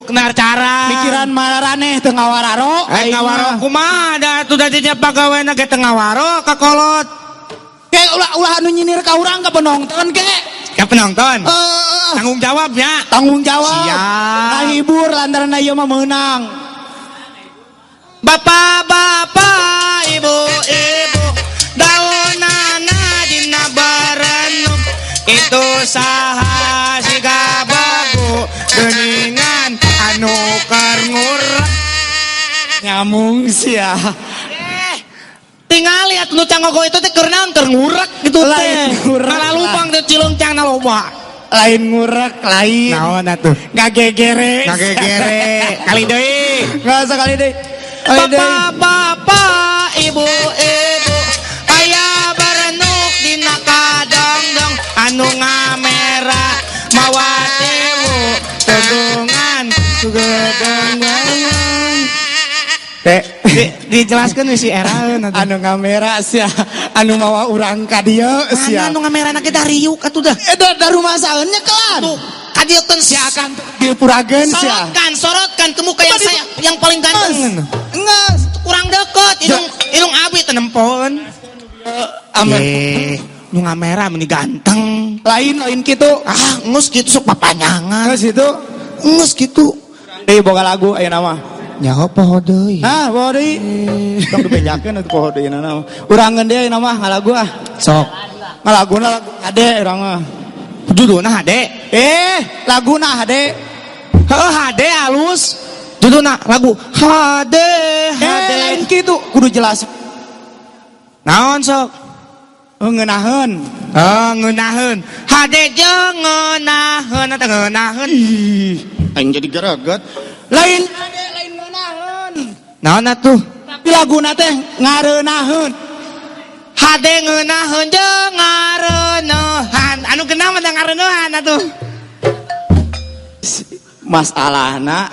Suknar cara. Mikiran maraneh teu ngawararo. Eh ngawaro kumaha da atuh da dinya pagawena ge teu ngawaro ka kolot. Ke ulah ulah anu nyinir ka urang ka penonton ke. Ka penonton. Heeh. Tanggung jawabnya. Tanggung jawab. Siap. Ngahibur lantaran ieu mah meunang. Bapak-bapak, ibu-ibu, daunana dina barenuk itu saha siga bagu geuningan anu keur ngurek. Nyamung sia. Tingali atuh nu cangogo itu teh keur naon, keur ngurek gitu teh. Lain ngurek. Malah lubang teh cileungcangna loba. Lain ngurek, lain. Naon atuh? Ngagegere. Ngagegere. Kali deui. Nggak sekali deui. Kali deui. Bapak-bapak, ibu-ibu, aya barenuk dina kadongdong anu ngamera mawa tiwu tegungan sugedeng. Teh, Dijelaskeun si eraeun atuh. Anu ngamera sia, anu mawa urang ka dieu sia. Mana anu ngamera kita riuk atuh dah. Eh da rumah saeun nyekelan. Tuh, kadieukeun Sia akan dipurageun sia. Sorotkan, sorotkan ke muka yang saya yang paling ganteng. Enges. Kurang deket, hidung hidung abi teu nempoeun. Amer. Eh, nu ngamera meni ganteng. Lain lain kitu. Ah, ngus gitu sok papanjangan. Geus itu. Ngus gitu. Deui boga lagu ayeuna mah. Nyaho poho deui. Hah, poho deui. Tong dibejakeun atuh poho deui na mah. Urangeun deui ayeuna mah ngalagu ah. Sok. Ngalaguna lagu hade urang mah. Judulna hade. Eh, laguna hade. Heuh, hade halus. Judulna lagu hade hade. Lain kitu kudu jelas. Naon sok? Oh, ngeunaheun. Oh, ngeunaheun. Hade jeung ngeunaheun eta ngeunaheun. Ih, aing jadi gereget. Lain hade lain ngeunaheun. Naon atuh? Tapi laguna teh ngareunaheun. Hade ngeunaheun jeung ngareuneuhan. Anu genah mah da ngareuneuhan atuh. Masalahna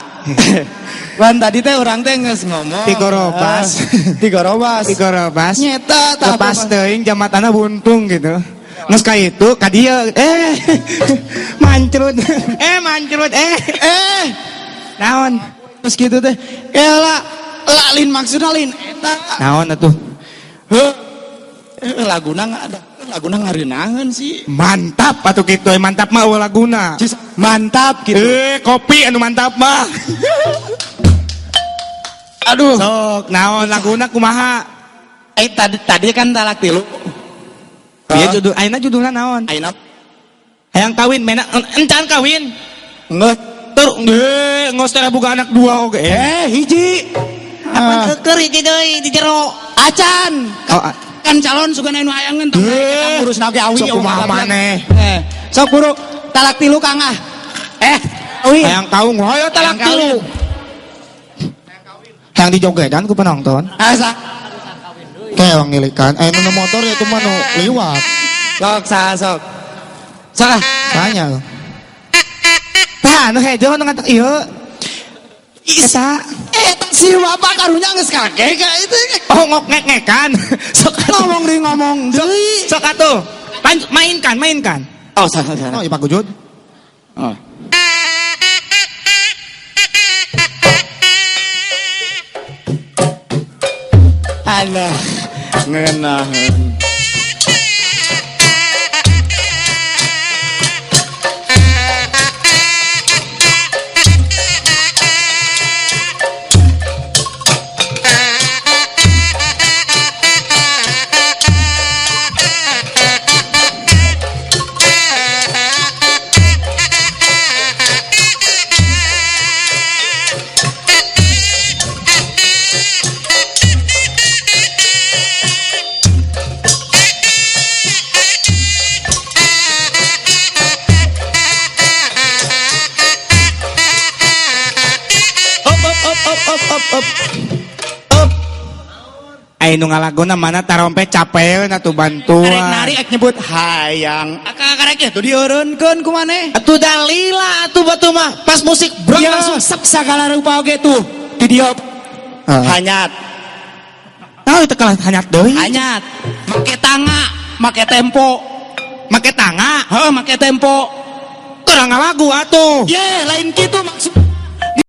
Wan tadi teh urang teh geus ngomong. Tigorobas. Tigorobas. Tigorobas. Nyeta tah. Lepas teuing jamatanna buntung gitu. Geus ka itu ka dieu mancrut. Mancrut Eh. Naon? Terus gitu teh. Kela la lin maksudna lin eta. Naon atuh? Heuh. Laguna ada. Laguna ngareunaheun sih. Mantap atuh kitu, mantap mah eueuh laguna. Mantap gitu. Kopi anu mantap mah. Aduh. Sok, naon laguna kumaha? Tadi kan talak tilu. Iya judul, ayeuna judulna naon? Ayeuna hayang kawin, mena encan kawin. Ngeus. Tur ngeus teh boga anak dua oge. Hiji. Apan keukeur hiji deui di jero. Acan. Oh, kan calon sugan anu hayangeun tong kita ngurus nage awi. Sok kumaha maneh. Sok buru talak tilu Kang ah. Awi. Hayang kaung hoyo talak tilu. Hayang dijogedan ku penonton. Asa. Kayak ngilikan, nu motor ya itu mah nu liwat. Sok saha sok. Sok ah. Tanya. Tah anu hejo nu ngatak ieu. Eta Si bapak karunya geus kakek ka itu. Oh ngok ngek-ngekan. Sok ngomong deui ngomong deui. Sok atuh. Mainkan, mainkan. Oh, salah salah. Oh, iya Pak Gujud. Oh. Alah, ngeunaheun. Ayo ngalagona mana tarompet capek atuh bantuan. Karek nari ek nyebut hayang. Karek itu dieureunkeun ku maneh. Atuh dalila atuh batu mah pas musik brok ya, langsung sep sagala rupa oge tuh di dieu. Hanyat. Tahu itu kelas hanyat deui. Hanyat. Make tangga, make tempo. Make tangga? Heuh, make tempo. Kurang ngalagu atuh. Ye, lain kitu maksud.